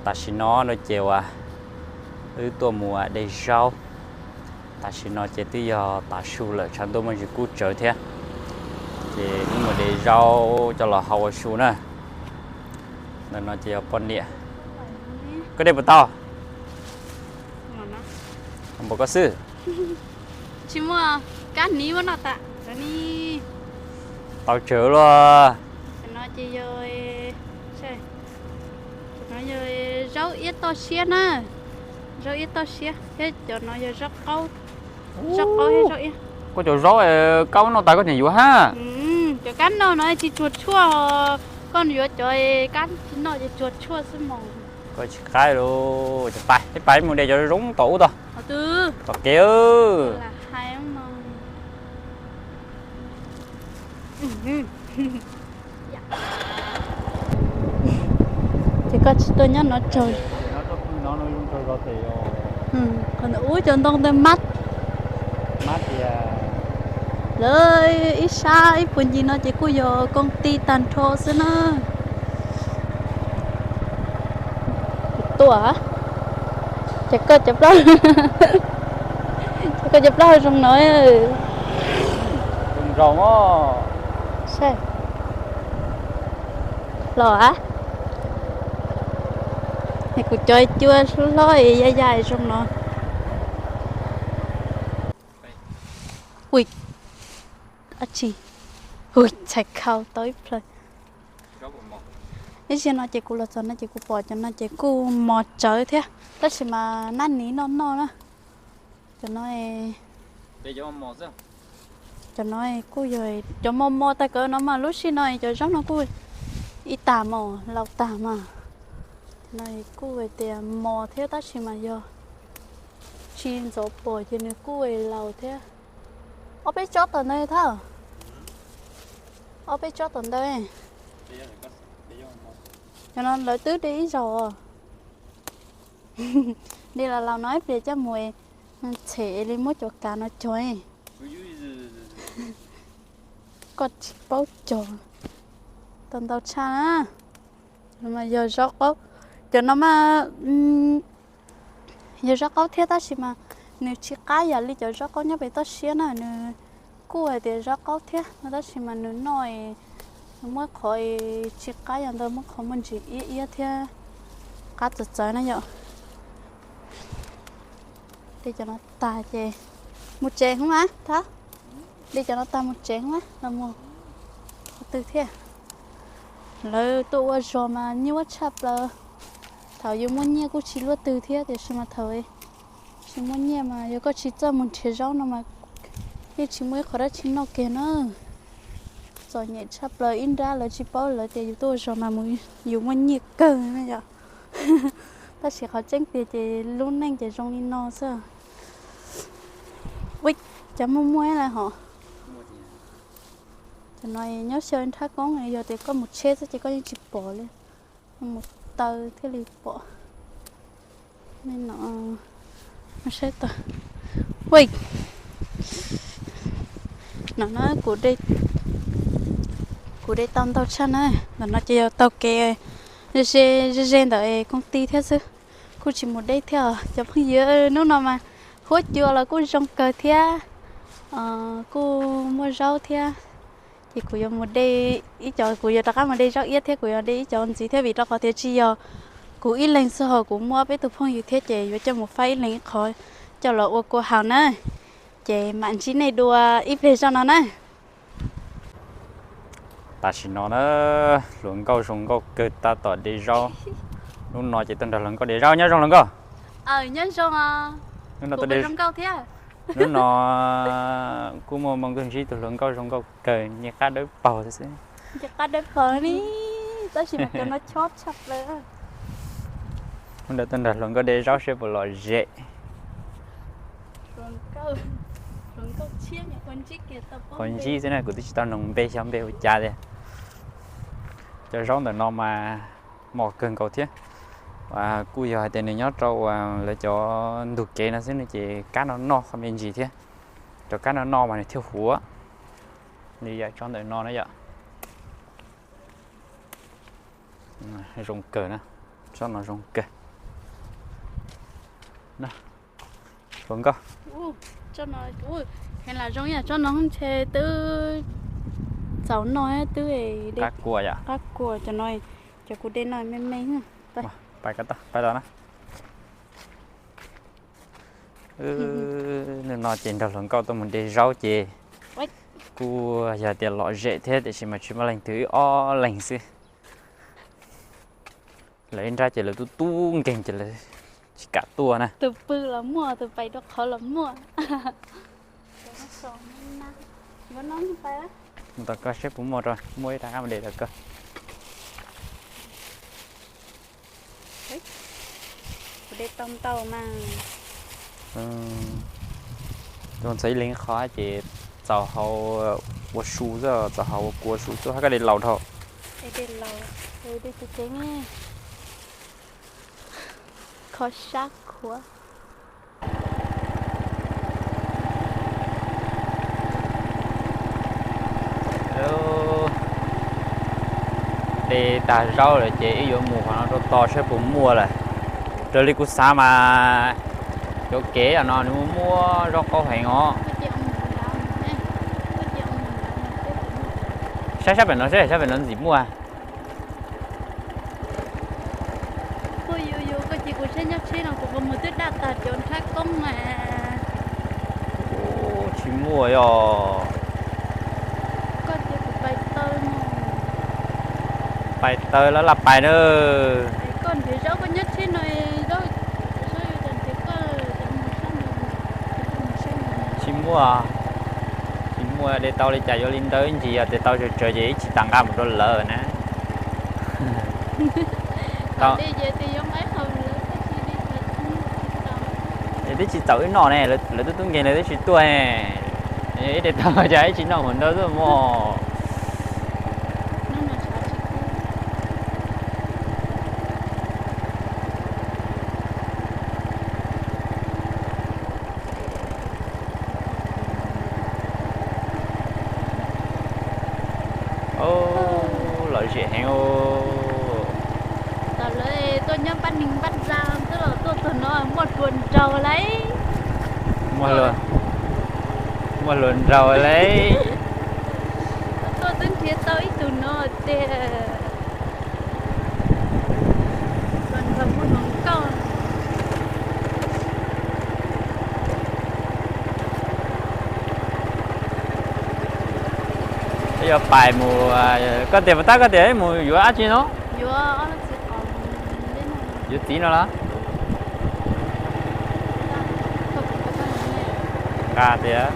Tam sim no no ces uas wb tuaj mus de zaub. Tam sim no ces twb yog tav su lawm, tshav ntuj muaj ntsis kub tsawv thiab. Ces wb mus de zaub coj los hau ua su na. Ntawm no ces yog poj niam. Koj de puas tau? Npaum koj xwb. Tsis muaj kab hniv muab noj tas. Tau tsawg luaj. Cov no ces yog, no yog zaub iab toj siab na, zaub iab toj siab thiab cov no yog zaub qaub, zaub qaub thiab zaub iab. Koj cov zaub kab muab noj tas koj tseem yuav hab. Cov kab noj no tsis tsuag tshuaj, koj yuav cov kab tsis noj ces tsuag tshuaj xwb mog. Koj tsis qaib lawm, pais pais mus de cov zoo tom ub tod, tom kev. Ces koj tsis tuaj nyob no tsaug. Qhov ntawm ub cov ntoo ntawd mab. Lawv ib sab ib puag ncig no ces kuj yog koob tij tag nrho xwb na. Tuaj, ces koj cov plaub, ces koj cov plaub hau zoo no. Los a, es kuv cov cua hlob hlob ya ya zoo no. Ui, ab tsi, ui, txhais khau tau ib plhaw. Ib zaug no ces kuv los txog no ces kuv pom cov no ces kuj mos tsawv thiab tab sis mas nab niv noj noj na. Cov no, cov no kuj yog cov mos mos tag kawg no mas lub sij no cov zaub no kuj ib tag mos laus tag mas. Cov no kuj hais tias mos thiab tab sis mas yog tsis ntxov pom ces nws kuj laus thiab. Ob peb tsob tom ntawd thab, ob peb tsob tom ntawd. Cov no lawv twb de ib zaug os. De los laus no ib pliag coj mus txhem li muab cov kav no cog. Koj tsis paub cog tau ntau tshaj na. Yog zaub qaub, cov no mas yog zaub qaub thiab tab sis mas nws tsis qab yam li cov zaub qaub nyob pem toj siab na, nws kuj hais tias zaub qaub thiab no tab sis mas nws noj, nws muaj qhov tsis qab yam ntawd, muaj qhov muaj ntsis iab iab thiab qab txawv txawv na yom. De cov no tag ces mus tsev hub a thab. De cov no tag mus tsev hub a los mus qhov twg thiab. Lawv tuaj ua zog mas nyuaj tshaj plaws. Thaum yus muaj nyiaj kuj tsis luaj twg thiab tiam sis mas thaum tsis muaj nyiaj mas yog koj tsis txawj mus nrhiav zaub no mas yeej tsis muaj ib qho dab tsi noj kiag na. Txom nyem tshaj plaws ib nrab lawv tsis paub lawv tias yus tuaj ua zog mas mus yus muaj nyiaj kawg na yom. Tab sis qhov tseeb tiag ces lub neej ces zoo li no xwb. Ui, cas muaj muaj ib lawm hos. Cov no nyob xyaw nrhab koob, yog tias koj mus tsheb xwb ces koj yeej tsis pom li, mus taw thiaj li pom. Saib tau, ui, no no kuv de tau ntau tshaj na. Ntawm no ces yog taug kev ze ze ntawm koom tij thiab xwb, kuj tsis mus deb thiab os cov phooj ywg. Hnub no mas huab cua los kuj zoo kawg thiab, kuj muaj zaub thiab. Ces kuv yuav mus de ib co, kuv yuav rov qab mus de zaub iab thiab kuv yuav de ib co ntxiv thiab vim rau qhov tias tsis yog kuv ib leeg xwb ho kuv muaj peb tug phooj ywg thiab ces yuav coj mus faib ib leeg ib qho coj los ua kua haus na. Ces mam ntsib nej dua ib pliag zoj no na. Tam sim no na, hluas nkauj zoo nkauj kawg tab tom de zaub. Hnub no ces tuaj nrog hluas nkauj de zaub, nyob zoo hluas nkauj. Nyob zoo. Hnub no tuaj de, hnub no kuj muaj moo nkauj ntsib tus hluas nkauj zoo nkauj kawg, nce qab dawb paug xwb. Nce qab dawb paug li, tab sis mas cov no chob tshaj plaws. Hnub no tuaj nrog hluas nkauj de zaub seb puas lom zem. Qhov ntsib xwb na, kuv twb tsis tau noog npe xyov npe hu cas tiag. Cov zaub ntawm no mas mos kawg nkaus thiab. Kuj yog hais tias nws nyob rau uas lawv cov ntug kev no xwb no ces kab no noj qhov me ntsis thiab. Cov kab no noj mas nws thiaj huv. Nws yam tsob ntawm no na yom. Zoo kawg na, tsob no zoo kawg. Hluas nkauj. Ua, tsob no, ua, heev lam zoo yam tsob no ntshe twb txaus noj twb. Qab kua yom? Qab kua cov no, cov kuv de no me me. Pais, pais los na. Hnub no ces nrog hluas nkauj tuaj mus de zaub ces kuj yog tias lom zem thiab tiam sis mas tsis muaj leej twg, wb ob leeg xwb. Lawv ib nrab ces lawv tub tub nkeeg ces lawv tsis kam tuaj na. Tus pw los muaj, tus pais rau qhov los muaj. Mus tom ko seb puas muaj, muaj ib rab qab mus de tom ko. Kuv de tau ntau mas. Tus txog ib leeg qhov ces txaus hauv ua su xwb, txaus hauv ua kua su xwb, hab koj de laus dhau. Kho sab khuav. De tag zaub lawm ces wb yuav mus qhov no rau tos saib puas muaj lawm. Raws li kuv xav mas cov kev no nws muaj muaj zaub qaub heev os. Saib sab pem no seb, sab pem no ntxim muaj. Koj ces kuv saib nyob tsheb no kuv mus twb daj tag cov nrhab koob mas. Tsis muaj yog. Koj ces kuv pais taw no. Pais taw lawm laj pais na. Koj nrhiav zaub koj nyob tsheb no, zaub, zaub yuav cov nrhiav koj, cov mus sab no. Tsis muaj, tsis muaj de tau li cas, yuav li ntawd ntsis yog tias tau tsawg tsawg ces ib tsis tas nqa mus rau lawv na. Es twb tsis txaus wb noj ne, lawv twb tub nkeeg lawv twb tsis tuaj. Ib de tau cas ib tsis noj mus ntau tuaj mog. Lom zem heev. Tam lawv tuaj nyob pab neeg pab tsa xwb los tuaj txog no muaj hluas nraug lauj. Muaj hluas nraug lauj. Tuaj twb nrhiav tau ib tug no tiag. Hluas nraug muaj hluas nkauj. Yuav pais mus, koj tias puas tab koj tias mus yuav dab tsi no? Yuav txiv no los? Nqa tias.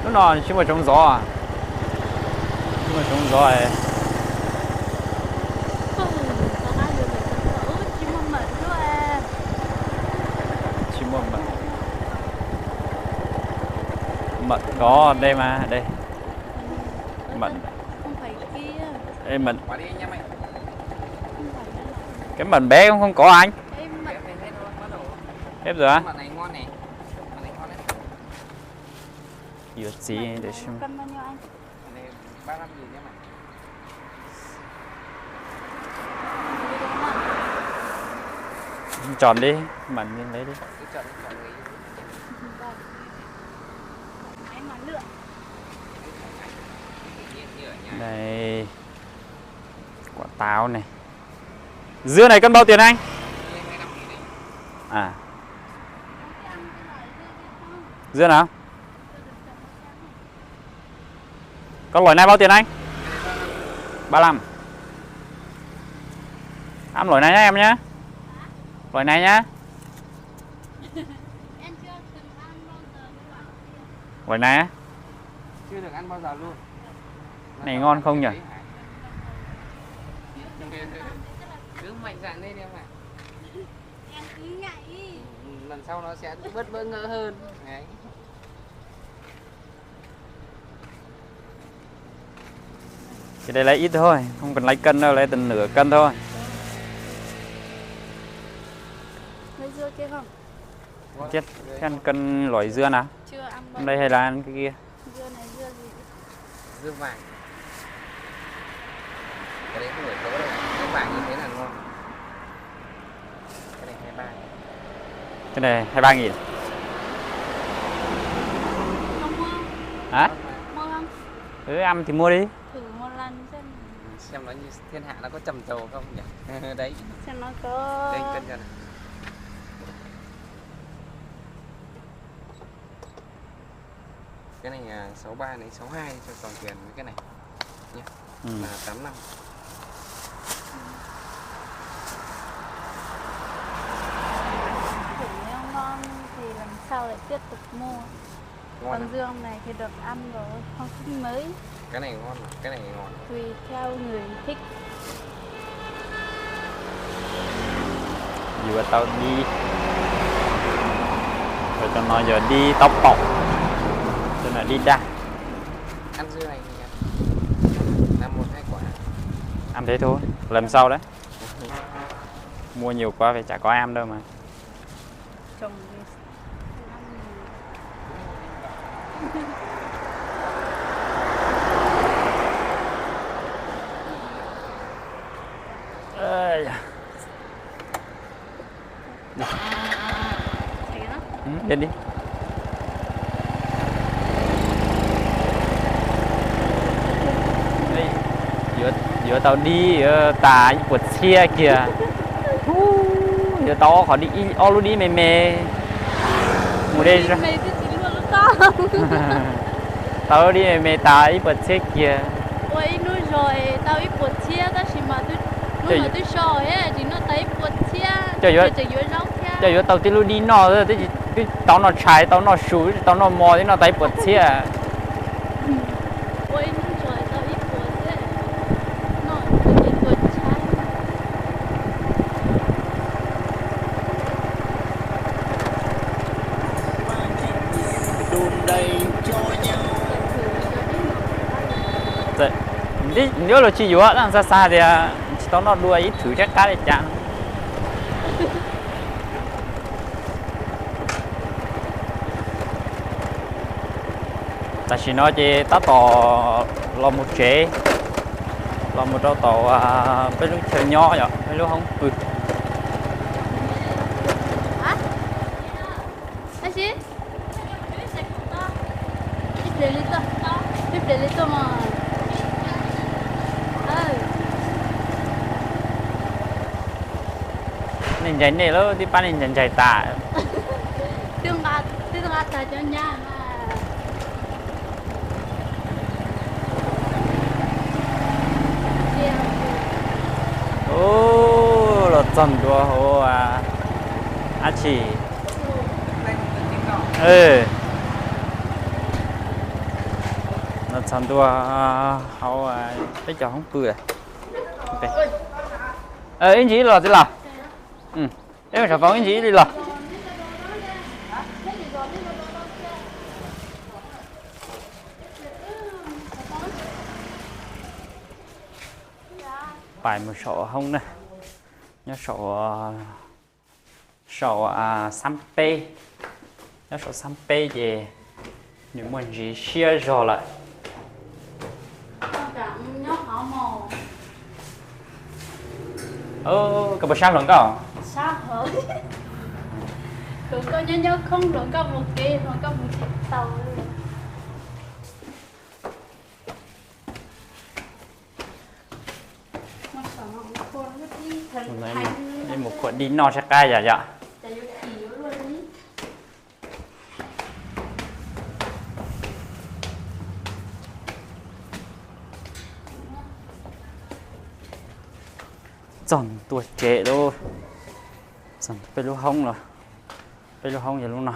Lub no tsis muaj tsoov zov, tsis muaj tsoov zov. Tsis muaj mawm, mawm kov de mas de. Mawm, cái mận bé cũng không có anh. Hết rồi á? Yuav txiv tiam sis. Chọn đi, mận lên đấy đi. Đây, quả táo này. Dưa này cân bao tiền anh? À. Dưa nào? Con loại này bao tiền anh? Ba lăm. Ăn loại này nhá em nhá. Loại này nhá. Loại này á. Này ngon không nhỉ? Cứ mạnh dạn lên em ạ. Lần sau nó sẽ bớt bỡ ngỡ hơn. Đấy. Chỉ để lấy ít thôi, không cần lấy cân đâu, lấy tầm nửa cân thôi. Lấy dưa kia không? Tiếp theo cân loại dưa nào? Ăn đây hay là ăn cái kia? Dưa vàng. Cái đấy không phải cốm đâu. Dưa vàng như thế là ngon. Cái này hai ba. Cái này hai ba nghìn. Không mua. Hả? Mua không? Ừ, ăn thì mua đi. Thử một lần xem. Xem nó như thiên hạ nó có trầm trồ không nhỉ? Đấy. Xem nó có. Đây, cân cho này. Cái này à, sáu ba này, sáu hai cho tròn tiền với cái này nhé. Ừ. Là tám năm. Thử nếu ngon thì lần sau lại tiếp tục mua. Ngon. Còn à? Dưa này thì được ăn rồi, không thích mấy. Cái này ngon, cái này ngon. Tùy theo người thích. Yuav tau di. Rồi trong nó giờ đi táo pọng. Cho nó đi đa. Ăn dưa này nhỉ? Ăn một hai quả. Ăn thế thôi, lần sau đấy. Mua nhiều quá về chả có ăn đâu mà. Trồng thì ăn. Ây da. Đi, đi. Ê, yuav, yuav tau dib, yuav tas ib puas txhiab kiag. Yuav tau ob qhov dib, ib ob lub dib me me. Mus de, tau lub dib me me tas ib puas txhiab kiag. Ua ib hnub zog tau ib puas txhiab tab sis mas twb so thiab tsis noj tas ib puas txhiab. Coj yuav tau tib lub dib noj, twb tau noj tshais, tau noj su, tsis tau noj mov, twb noj tas ib puas txhiab. Yuav los tsis yuav, tab xa xa tias tsis tau noj dua ib thwv thiab qab li cas. Tam sim no ces tab tom los mus tsev, los mus rau tom peb lub chaw nyob yom, peb lub hoob pw. Nej ncaim nej lawm, twb pab nej ncaim ncaim tas. Twb nqa tas cov nyab mas. Ub, los txog ntua hauv dab tsi? Los txog ntua hauv peb cov hoob pw. Ib ntsis los txiv los. Peb mus xav foom ib ntsis ib li los. Pais mus saum hoob na, nyob saum, saum xab peb, nyob saum xab peb ces nws muaj ntsis siab zog lawm. Koj puas sab hluas nkauj? Mus khuam dib noj saib qab yom yom. Txog ntua tsev lawm. Txog peb lub hoob los, peb lub hoob yog lub no.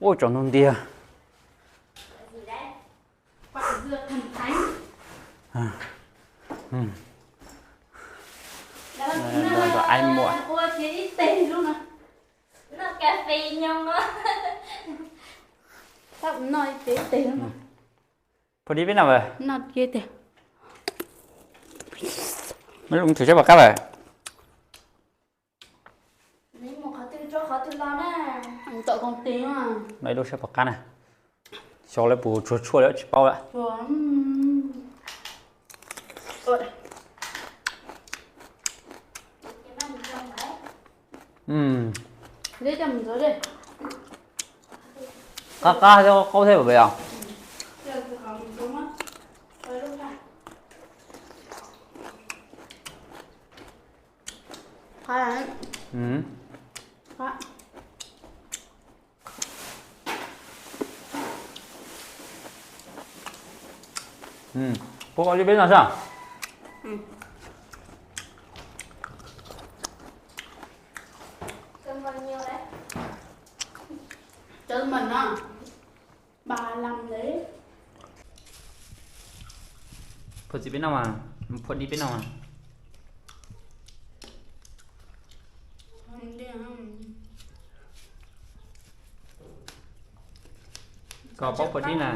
Ua tsaus ntuj ntiag. Ua ib teg lub no. Pha dib peb no. Meb lub thwm saib pom qab lawm. Tau koob tij no ib lub saib puas qab na. Xyov lawv puas tsuag tshuaj lawm tsis paub lawm. Qab qab thiab qaub thiab pem os. Puab ua li peb no xwb. Phua txiv peb noj mas, phua dib peb noj mas. Koj paub phua dib na?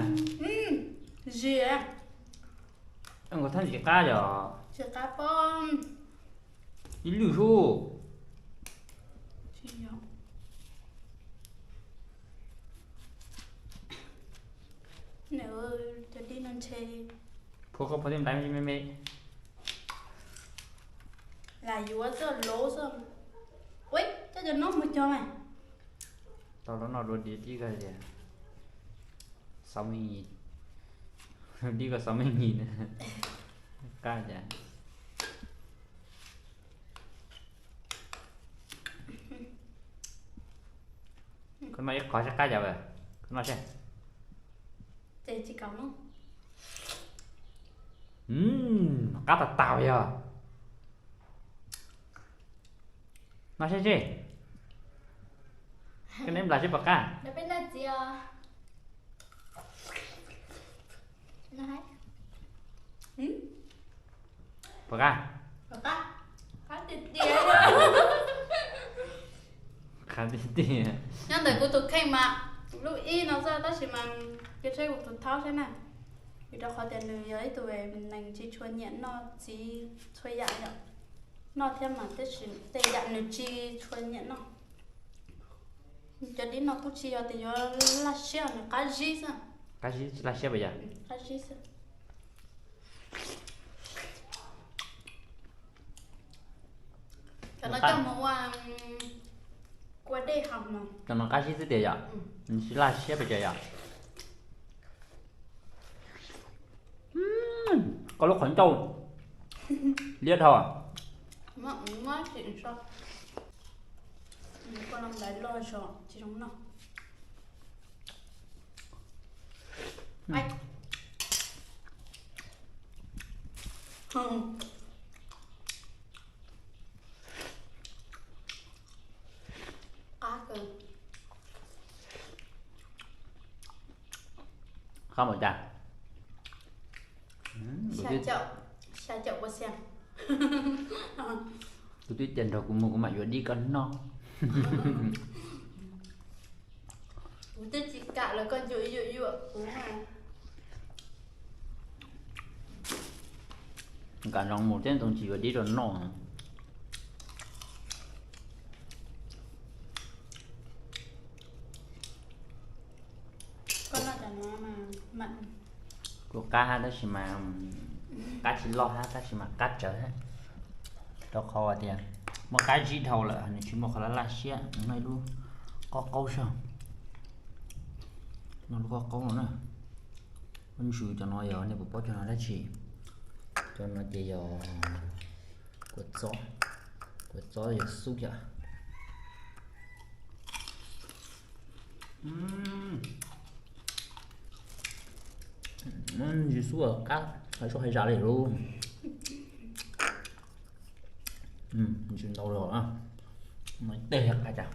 Zis. Nkawd thaj tsis qab yog? Tsis qab pob. Ib lwj sub. Cov dib no ntshe phua koj phua tej nplai me me. Lam yuav txoj lov xwb. Ua coj cov no mus cog mas. Tau lov noj dua dib koj tias xav me nyis, dib koj xav me nyis na. Qab cas. Koj noj ib qho saib qab cas. Koj noj saib. Qab tas tas yog. Noj saib seb. Koj neb nplas seb puas qab. Puas qab? Qab tiag tiag. Nyob ntawm kuv tus kheej mas lub ib no xwb tab sis mas cia saib kuv tus thaub saib na. Vim rau qhov tias nws yog ib tug neeg tsis tshua nyiam noj txiv txhua yam yom. Noj thiab mas tab sis tej yam nws tsis tshua nyiam noj. Cov dib no kuj tsis yog tias yuav laj siab, nws qab zib xwb. Qab zib, tsis laj siab puas yog? Qab zib xwb. Cov no coj mus ua kua dej haus mas. Cov no qab zib xwb tiag yom? Nws tsis laj siab pes tsawg yom? Koj lub qhov ncauj liab dhau. Qab npaum cas? Tus twb cia nrog kuv mus kuv mam yuav dib koj noj. Kuv twb tsis kam los koj yuam yuam yuam kuv. Nkam zoo mus thiab ntoo tsis yuav dib rau noj. Kuj qab hab tab sis mas qab tsis loj hab tab sis mas qab tsawv hab. Rau qhov tias muaj qab zib dhau lawm nws tsis muaj qhov laj laj siab, noj ib lub qaub qaub soj. Noj lub qaub qaub no na. Ua ntsws cov no yog nej puas paub cov no dab tsi? Cov no ces yog kua txob, kua txob yog xub yom. Ntsws xub qab hais soj hais zam li lub. Ntsws ntau los no tej qab cas.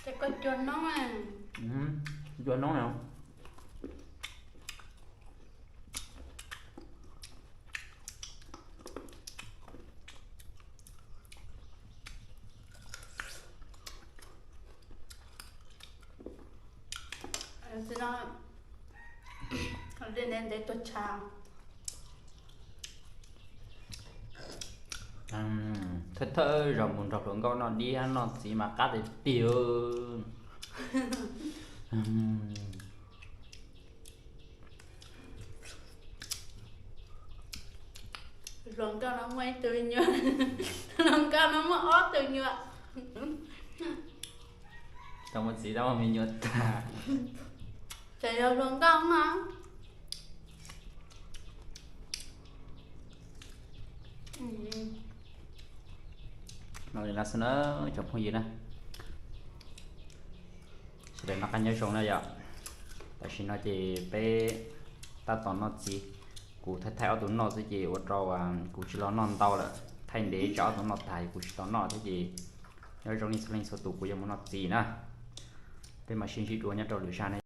Ces koj cua noob, cua noob na. Tsis no Ntev ntev tuag tshav. Thawj thawj zaug mus nrog hluas nkauj noj dib noj txiv mas qab tiag tiag. Hluas nkauj no muaj ib tug nyuam, hluas nkauj no muaj ob tug nyuam. Tau muaj txiv tau muaj me nyuam tag. Ces yog hluas nkauj no. No li no xwb na, cov phooj ywg na. Sawv daws noj qab nyob zoo na yom. Tam sim no ces peb tab tom noj txiv, kuv thaij thaij ob tug noj xwb ces ua rau kuv tsis los noj ntau lawm, thaij ntev tsam ob tug noj tag kuv tsis tau noj thiab ces nyob zoo nej txhua leej txhua tus, kuv yuav mus noj txiv na. Peb mam sib ntsib dua nyob rau lwm zaj na.